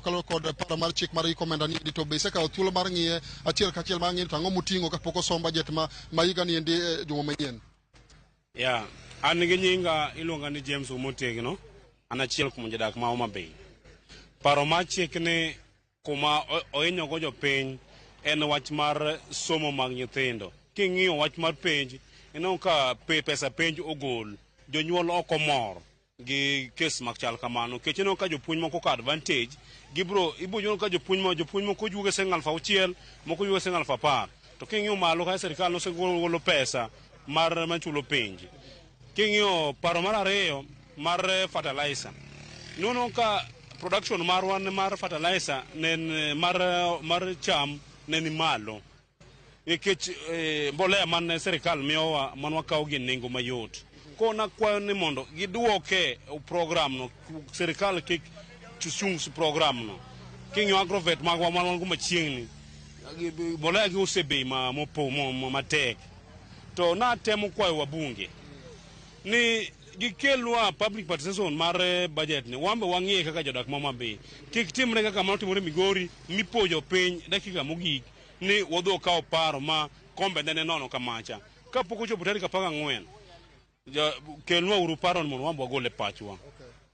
Kaluwore kod paro mar chik mar iko omenda ni endi, to be isekawo thuolo mar ng'iye achiel kachiel mar ng'iye to ang'o moting'o kapok osom budget ma higa ni endi e juma manyien? Ya, an gi nyinga iluonga ni James Omotegno, an achiel kuom jodak ma Homa Bay. Paro mar chik ni kuma ohinyogo jopiny en wach mar somo mag nyithindo. King'iyo wach mar penj, ineno ka pesa penj ogol, jonyuol ok omor gi kes machal kamano. Nikech ineno ka jopuonj moko ka advantage, gibro ibo yudo ka jopuonj moko juogo e siling 6,000, moko juogo e siling 10,000. To king'iyo malo ka sirikal nosegolo pesa mar machulo penj. King'iyo paro mar ariyo mar fertilizer, ineno ka production marwa mar fertilizer ne en mar cham ne ni malo. Nikech mbolea mane sirikal miyowa man wakawo gi nengo mayot. Koro nakwayo ni mondo giduoke program no, sirikal kik chung program no. King'iyo agrovet magwa man wan go machiegni, mbolea giuse bei ma mopo matek. To natemo kwayo wabunge ni gikelnwa public participation mar budget ni, wan be wang'iye kaka jodak ma Homa Bay. Kik timre kaka manotimore Migori mipojo piny dakika mogik ni wadhi wakaw paro ma kombe ne nono kamacha. Kapok ochopo tarik 14, kelnwa uru paro mondo wan be wagol e pachwa.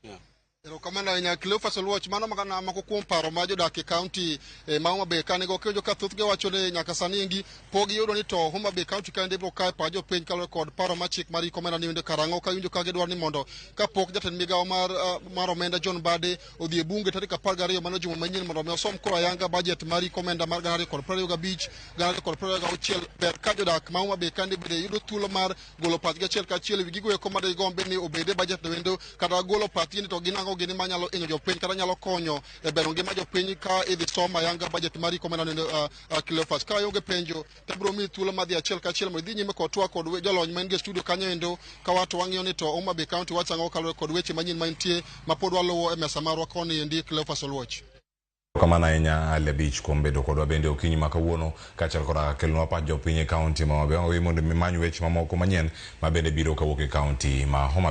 Yeah. Erokamano ahinya, Cleophas Oluoch. Mano mana moko kuom paro ma jodak e kaunti ma Homa Bay kanigo kiwinjo ka thothgi wacho ni nyaka sani endi pok giyudo ni to Homa Bay kaunti kaendi ibiro kawe pach jopiny kaluwore kod paro ma chik mar iko omenda ni winjo karang'o ka winjo ka gidwaro ni mondo kapok jatend migawo mar omenda John Mbadi odhi e bunge tarik 12 mano juma manyien mondo mi osom koro ayanga budget mar iko omenda mar 2025 2026. Ber ka jodak ma Homa Bay kaendi bende yudo thuolo mar golo pachgi achiel kachiel ewi gigo eko madigombi ni obed e budget no endo, kata golo pachgi ni to gin ang'o gini manyalo hinyo jopiny kata nyalo konyo e bero ngima jopiny ka idhi som ayanga budget mar iko omenda no. Cleophas, ka ionge penjo to abiro miyi thuolo madhi achiel kachiel mondo idhi nyime kod twak kod jolony man e studio kanyo endo ka wato wang'iyo ni to Homa Bay County wacho ang'o kaluwore kod weche manyien mantie ma pod waluwo e mesa marwa koni endi, Cleophas Oluoch. Kamano ahinya, Ali Abich, kuom bedo kodwa bende okinyi ma kawuono kaachiel koda kelonwa pach jopiny e kaunti ma Homa Bay. Mondo imany weche mamoko manyien ma bende biro kawuok e kaunti ma Homa Bay.